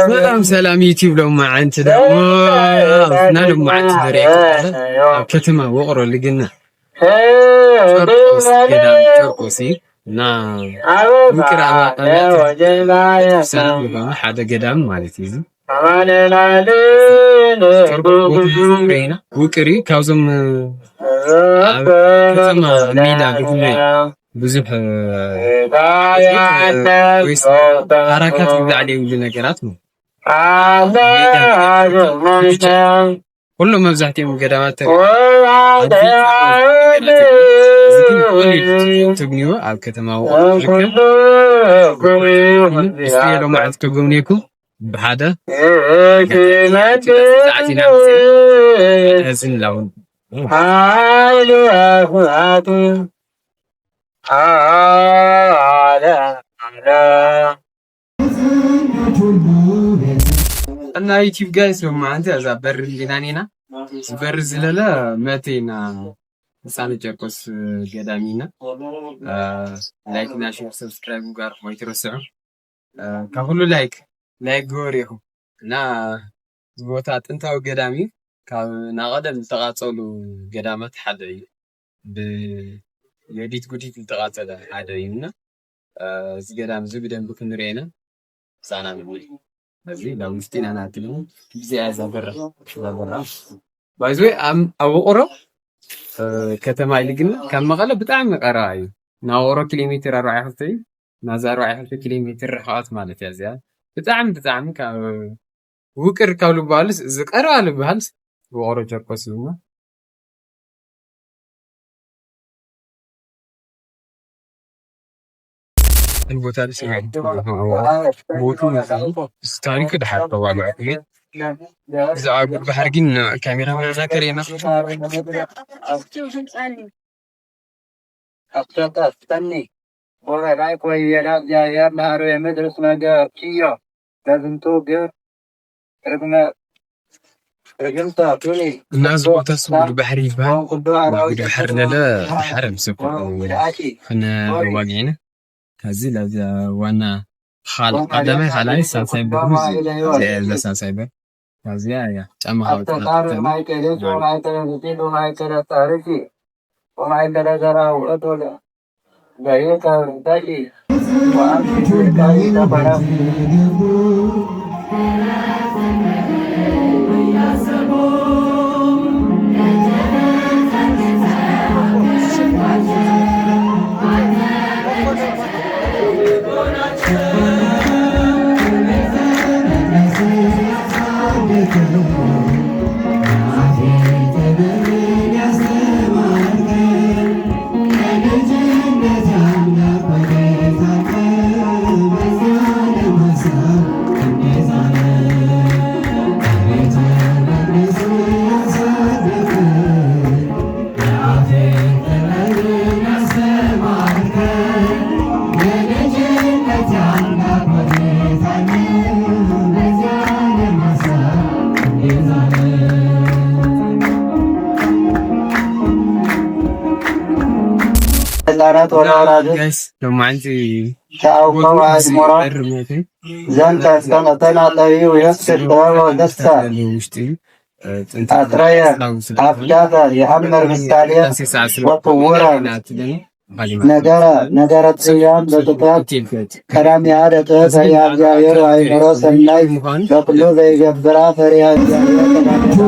ሰላም ሰላም ዩቲዩብ፣ ሎማዓንቲ ደሞ ኣብና ሎማዓንቲ ዘርእየኩም ኣብ ከተማ ውቕሮ ልግና ጨርቆስ፣ ገዳም ጨርቆስ እዩ። እና ውቅር ኣባቃ ሰላም ዝኾነ ሓደ ገዳም ማለት እዩ። ጨርቆስ ውቅር እዩ። ካብዞም ኣብ ከተማ ሜዳ ብዙሕ ወይስ ሓራካት ዝዓለየሉ ነገራት ነው። ኩሎም መብዛሕትኦም ገዳማት ተገ-፣ ኣብዚ ተግንዮ ኣብ ከተማ ውቕሮ ዝርከብ። እስቲ ሎማዓንቲ ከጎብንየኩም ብሓደ ዛዕቲና ሕዝን ላውን እና ዩቲዩብ ጋይስ፣ ሎማዓንቲ እዛ በሪ እንዲና ኔና። እዚ በሪ ዝለለ መቴና ህፃነ ጨርቆስ ገዳሚና። ላይክ እና ሼር ሰብስክራይብ ጋር ወይ ትረስዑ። ካብ ሁሉ ላይክ፣ ላይክ ግበሩ ኢኹም። እና እዚ ቦታ ጥንታዊ ገዳም እዩ። ካብ ናቐደም ዝተቓጸሉ ገዳማት ሓደ እዩ። ብየዲት ጉዲት ዝተቓጸለ ሓደ እዩ። እና እዚ ገዳም እዚ ብደንብ ክንሪኦ ኢና። ዛና ንብል። እዚ ናብ ውሽጢ ኢና ንኣትው። ብዚኣ እዛ በራ፣ እዛ በራ። ባይ ዘ ወይ፣ ኣብ፣ ኣብ ውቕሮ፣ እ፣ ከተማ ኢሉ ግን ካብ መቐለ ብጣዕሚ ቀረባ እዩ። ናብ ውቕሮ ኪሎ ሜትር ኣርባዕተ እዩ። ናብዚ ኣርባዕተ ኪሎ ሜትር ርሕቐት ማለት እያ እዚኣ። ብጣዕሚ፣ ብጣዕሚ ካብ ውቅር ካብ ልበሃልስ፣ እዚ ቀረባ ልበሃልስ ውቕሮ ጨርቆስ እዩ እሞ። ቦታ ደስ ይብል። ቦቱ መሳሉ ታሪክ ድሓር ተባሉ። ብዛዕባ ጉድ ባሕሪ ግን ካሜራ መዛከር የመ ኣፍቶታ ስተኒ ወበላይ ኮይየዳ እግዚኣብሔር ናሩ የምድርስ ነገር ኪዮ ለዝንቱ ግር ርግመ ርግምታ ቱኒ እና እዚ ቦታ ስም ጉድ ባሕሪ ይበሃል። ወንኩዶ ጉድ ኣራዊት ባሕሪ ለለ ድሓር ምስ ወደ ኣኪ ክነ ወሪ ዋጊዕነ ካብዚ ናብ ዋና ኻል ቀዳማይ ካልኣይ ሳልሳይ ብር እዚ እዛ ሳልሳይ ብር ካብዚኣ እያ ጫማ ካብ ኣስተሳር ተጠርተር ማይ ከደት ወማይ ከደት ፊት ወማይ ከደት ታሪኪ ወማይ ከደት ዘራ ውእቱ ለ በይከ በቂ ወአምስክ በቂ ተፈረም ህፃናት ወላወላጆች ጋይስ ሎማዓንቲ ተአውቀው አዝሙራ ዘንተ እስከ መጠን አጠቢው የፍስር ጥበብ ወደስታ ውሽጢ ኣጥረየ ኣፍዳፈ የሐምር ምሳሌ ወክውረ ነገረ ነገረ ጽዮን በጥበብ ቀዳሚሃ ለጥበብ ፈሪሃ እግዚአብሔር ወአእምሮ ሰናይ በኩሉ ዘይገብራ ፈሪሃ እግዚአብሔር ቀዳሚሃ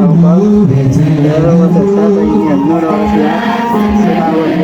ወተስፋ በይን የምኖር ወሲያ ስማ ወልደ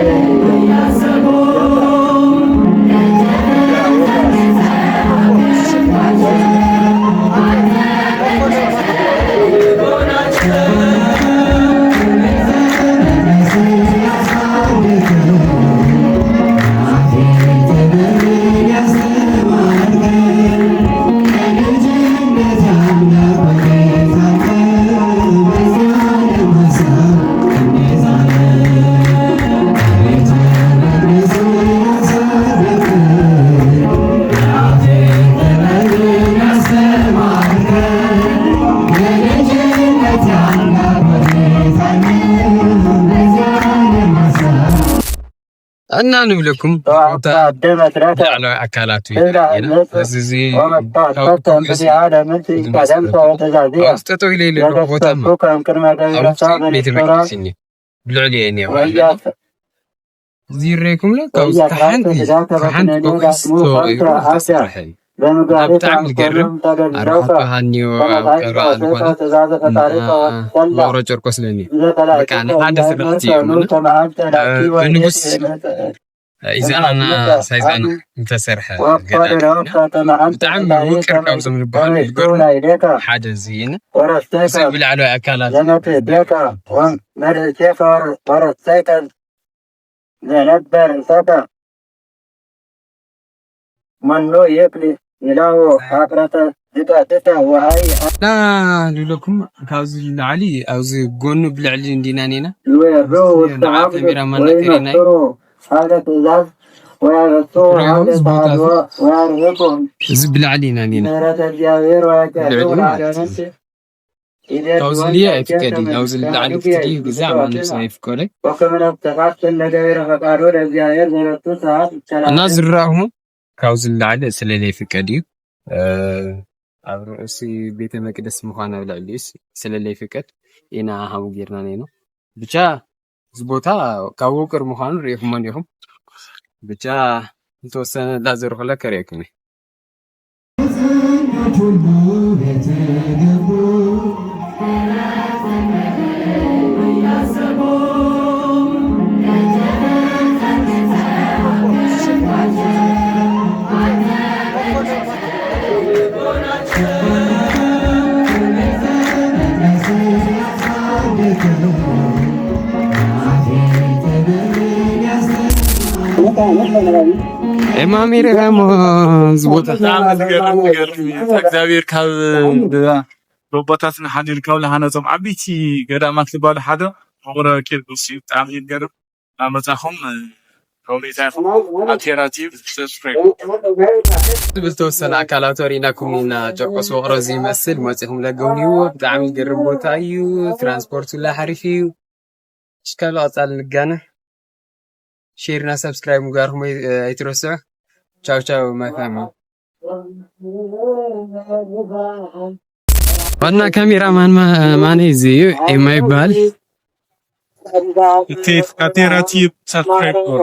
እና ንብለኩም ላዕለዋይ ኣካላቱ ኢና። እዚ እዚ ካብ ከውሒ እዚ ዝመስል ኣብዚ ጠጠው ኢለ ዘለኹ ቦታማ ኣብ ውሽጢ ቤተ መቅደስ እዩ። ብልዕሊ እየ እኒኦ። እዚ ይረኣየኩም ኣሎ። ካብዚ ተሓንቲ ተሓንቲ ከውሒ ዝተወቂሩ ዝተሰርሐ እዩ። ኣብ ብጣዕሚ ዝገርም ኣርባዕተ ሃኒዮ ኣብ ቀረባ ዝኾነ ውቕሮ ጨርቆስ ለኒ በቃ ንሓደ ስራሕቲ እዮም። ብንጉስ ኢዛናና ሳይዛና ዝተሰርሐ ገዛ ብጣዕሚ ውቅር ካብዞም ዝበሃሉ ዝገርሙ ሓደ እዚ እዩ። እዚ ብላዕለዋይ ኣካላት ዘነበር ሰባ መኖ የክሊ ይላዎ ሓፍረተ ዝቀጥታ ወሃይ እና ንብለኩም ካብዚ ንላዕሊ ኣብዚ ጎኑ ብልዕሊ እንዲና ኔና ንዓ ካሜራማን ናተሪናይ ሓደ ትእዛዝ ወያበሱ ሓደ ተሃድዎ ወያርህኩም እዚ ብላዕሊ ኢና ኔና ምሕረት እግዚኣብሔር ወያጃ ልዕሊ ማለት እዩ። ካብዚ ልየ ኣይፍቀድን። ካብዚ ንላዕሊ ክትልዩ ግዛዕ ማንም ሰብ ኣይፍቀዶይ። ወከመ ነፍሰ ኻፍትን ለገቢረ ፈቃዱ ለእግዚኣብሔር ዘለቱ ሰባት ይከላከል። እና ዝረኣኹም ካብዚ ንላዕሊ ስለለይ ፍቀድ እዩ። እ፣ ኣብ ርእሲ ቤተ መቅደስ ምዃን ኣብ ልዕሊኡስ ስለለይ ፍቀድ ኢና ሃሙ ጌርና ነይና። ብቻ እዚ ቦታ ካብ ውቅር ምዃኑ ርኢኹሞ እንዲኹም። ብቻ ዝተወሰነ ላዘርኩለ ከርእየኩም እየ። ኤማሚ ርኢኻሞ እዚ ቦታ? ብጣዕሚ ዝገርም፣ ዝገርም እዩ። እግዚኣብሔር ካብ ጎቦታትና ሓሊሉ ካብ ዝሃነጾም ዓበይቲ ገዳማት ዝበሃሉ ሓደ ውቕሮ ቂርቆስ እዩ። ብጣዕሚ እዩ ዝገርም። እናመጻኹም፣ እ፣ ሎሚታ ኢኹም ኣብ ቴራ ቲቪ ሰብስክራይብ። ዝብል ዝተወሰነ ኣካላቱ ኣሪእናኩም ኢና። ጨርቆስ ውቕሮ እዚ ይመስል። መጺኹም ለገውንይዎ። ብጣዕሚ ዝገርም ቦታ እዩ። ትራንስፖርት ሁላ ሓሪፍ እዩ። እስካብ ቀጻሊ ንጋነ። ሼር እና ሰብስክራይብ ምግባርኩም ኣይ-፣ ኣይትረስዑ። ቻው ቻው ማይ ፋሚሊ። ዋና ካሜራማን ማ-፣ ማን እዩ? እዚ እዩ ኤማ ይበሃል። እቲ ካቴራ ቲዩብ ሰብስክራይብ ግበሩ።